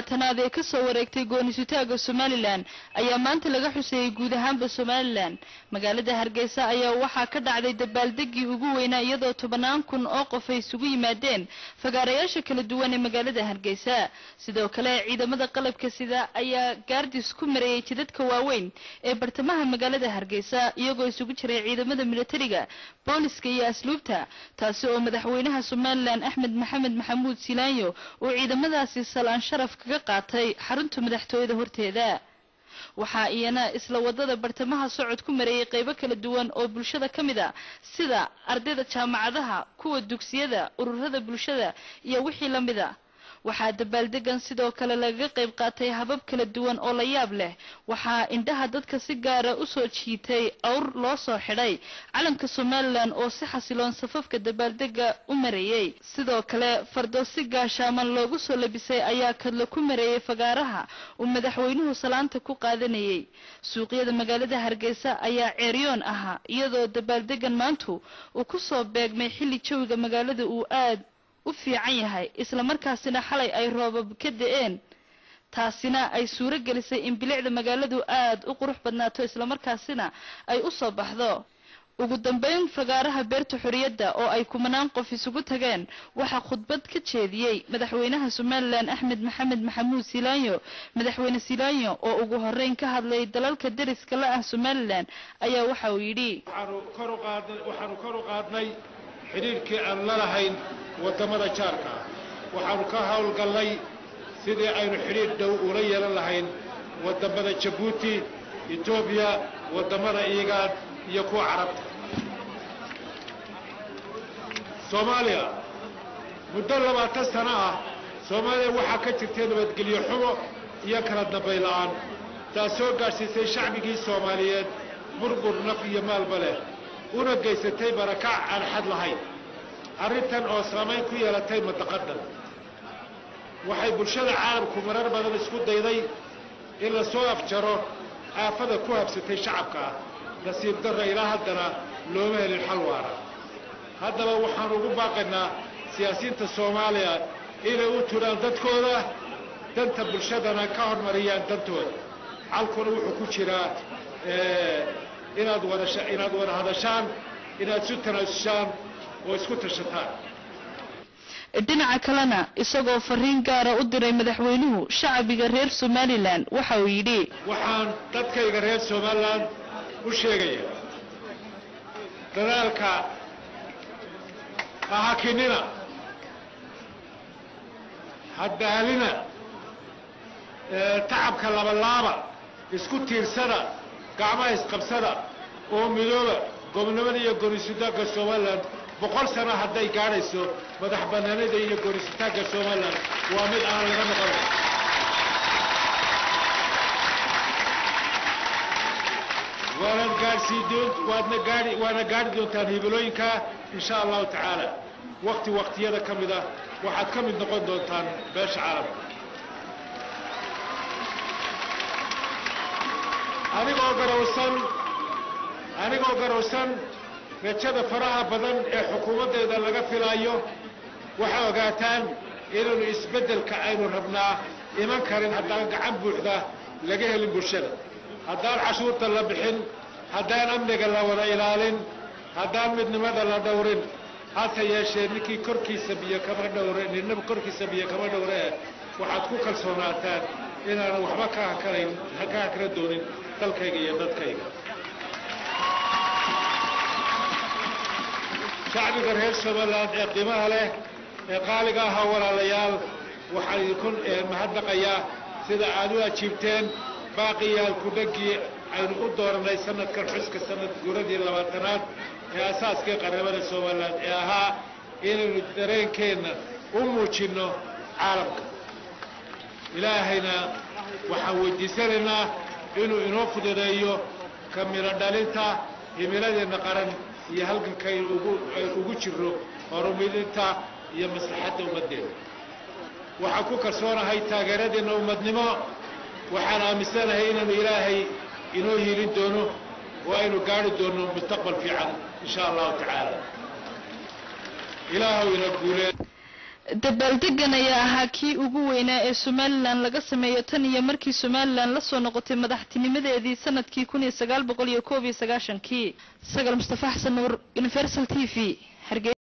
Tanaad ee kasoo wareegtay goonisutaaga Somalilan ayaa maanta laga xuseeyey guud ahaanba Somalilan. Magaalada Hargeysa ayaa waxaa ka dhacday dabaaldegii ugu weynaa, iyadoo tobanaan kun oo qof ay isugu yimaadeen fagaarayaasha kala duwan ee magaalada Hargeysa. Sidoo kale ciidamada qalabka sida ayaa gaardis ku mareeyay jidadka waaweyn ee bartamaha magaalada Hargeysa, iyagoo isugu jiray ciidamada militariga, booliska iyo asluubta, taasi oo madaxweynaha Somalilan Axmed Maxamed Maxamuud Silaanyo uu ciidamadaasi salaan sharaf kaga qaatay xarunta madaxtooyada horteeda. Waxaa iyana isla wadada bartamaha socod ku mareeyay qaybo kala duwan oo bulshada ka mid a, sida ardayda jaamacadaha, kuwa dugsiyada, ururada bulshada iyo wixii la mid a. Waxaa dabaaldegan sidoo kale lagaga qayb qaatay habab kala duwan oo la yaab leh. Waxaa indhaha dadka si gaara usoo jiitay awr loo soo xidhay calanka Somalilan oo si xasiloon safafka dabaaldega u mareeyey. Sidoo kale fardo si gaashaaman loogu soo labisay ayaa kadlo ku mareeyay fagaaraha uu madaxweynuhu salaanta ku qaadanayay. Suuqyada magaalada Hargeysa ayaa ceeryoon ahaa, iyadoo dabaaldegan maantu uu kusoo beegmay xilli jawiga magaalada uu aad u fiican yahay, isla markaasina xalay ay roobab ka da-een, taasina ay suuro gelisay in bilicda magaaladu aad u qurux badnaato, islamarkaasina ay u soo baxdo. Ugu dambeyn fagaaraha Beerta Xorriyadda oo ay kumanaan qof isugu tageen waxaa khudbad ka jeediyey madaxweynaha Somalilan Axmed Maxamed Maxamuud Silaanyo. Madaxweyne Silaanyo oo ugu horeyn ka hadlay dalalka deriska la ah Somalilan ayaa waxa uu yidhi: Waxaanu kor u qaadnay xidhiidhkii aan la lahayn waddamada jaarka ah. Waxaanu ka howlgallay sidii aynu xidhiidh dhow ula yeelan lahayn waddamada Jabuuti, Etoobiya, waddamada Iigaad iyo kuwa Carabta. Soomaaliya, muddo 20 sano ah Soomaaliya waxaa ka jirtay nabadgelyo xumo iyo kala dambay la'aan, taasoo gaadhsiisay shacbigii Soomaaliyeed burbur naf iyo maalba leh, una geysatay barakac aan xad lahayn. Arrintan oo saamayn ku yeelatay mandaqaddan, waxay bulshada caalamku marar badan isku dayday in la soo afjaro aafada ku habsatay shacabka ah. Nasiib darra, ilaa haddana looma helin xal waara. Haddaba waxaanu ugu baaqaynaa siyaasiyiinta Soomaaliya inay u turaan dadkooda, danta bulshadana ka hormariyaan dantooda. Xalkuna wuxuu ku jiraa inaad wada hadashaan, inaad isu tanaasushaan oo isku tashataan. Dhinaca kalena isagoo fariin gaara u diray madaxweynuhu shacbiga reer Somalilan waxa uu yidhi: Waxaan dadkayga reer Somalilan u sheegaya, dadaalka ha hakinina, ha daalina, tacabka labalaaba, isku tiirsada, gacmaha isqabsada oo midooba. Gobnimada iyo gonisitaanka Somalilan 100 sano hadday gaadhayso, madax banaanida iyo gonisitaanka Somalilan waa mid aan laga noqonayn. Waanaad gaadhsii doon, waadna gaai, waana gaadhi doontaan hibilooyinka, insha Allahu tacaala. Wakti waktiyada ka mid ah waxaad ka mid noqon doontaan beesha caalamka. Anigoo garowsan rajada faraha badan ee xukuumaddeeda laga filaayo, waxaa ogaataan inaynu isbeddelka aynu rabnaa iman karin haddaan gacan buuxda laga helin bulshada, haddaan cashuurta la bixin, haddaan amniga la wada ilaalin, haddaan midnimada la dhowrin. Hase yeeshee ninkii korkiisa biyo kama dhowre, ninaba korkiisa biyo kama dhowree. Waxaad ku kalsoonaataan inaanan waxba ka hakanayn, ka hakran doonin dalkayga iyo dadkayga. Shacbiga reer Somaliland ee qiimaha leh ee qaaliga ahaa, walaalayaal, waxaan idinku mahadnaqayaa sida aad u ajiibteen baaqiyaal kudhaggii aynu u dooranay sanadkan xuska sanad guuradii 20aad ee asaaskii qarnimada Somaliland, ee ahaa inaynu dareenkeenna u muujinno caalamka. Ilaahayna waxaan weydiisanaynaa inuu inoo fududeeyo ka midho dhalinta himiladeenna qaran iyo halganka aynu ugu jirno horumarinta iyo maslaxadda ummaddeena. Waxaan ku kalsoonahay taageeradeenna ummadnimo. Waxaan aaminsanahay inaanu Ilaahay inoo hiilin doono oo aynu gaari doono mustaqbal fiican, insha Allahu tacaala. Ilaahow ina guulee. Dabaaldegan ayaa ahaa kii ugu weynaa ee Somalilan laga sameeyo tan iyo markii Somalilan la soo noqotay madaxtinimadeedii sanadkii 1991-kii. Sagal Mustafa Xasan Nuur, Universal TV, Hargeysa.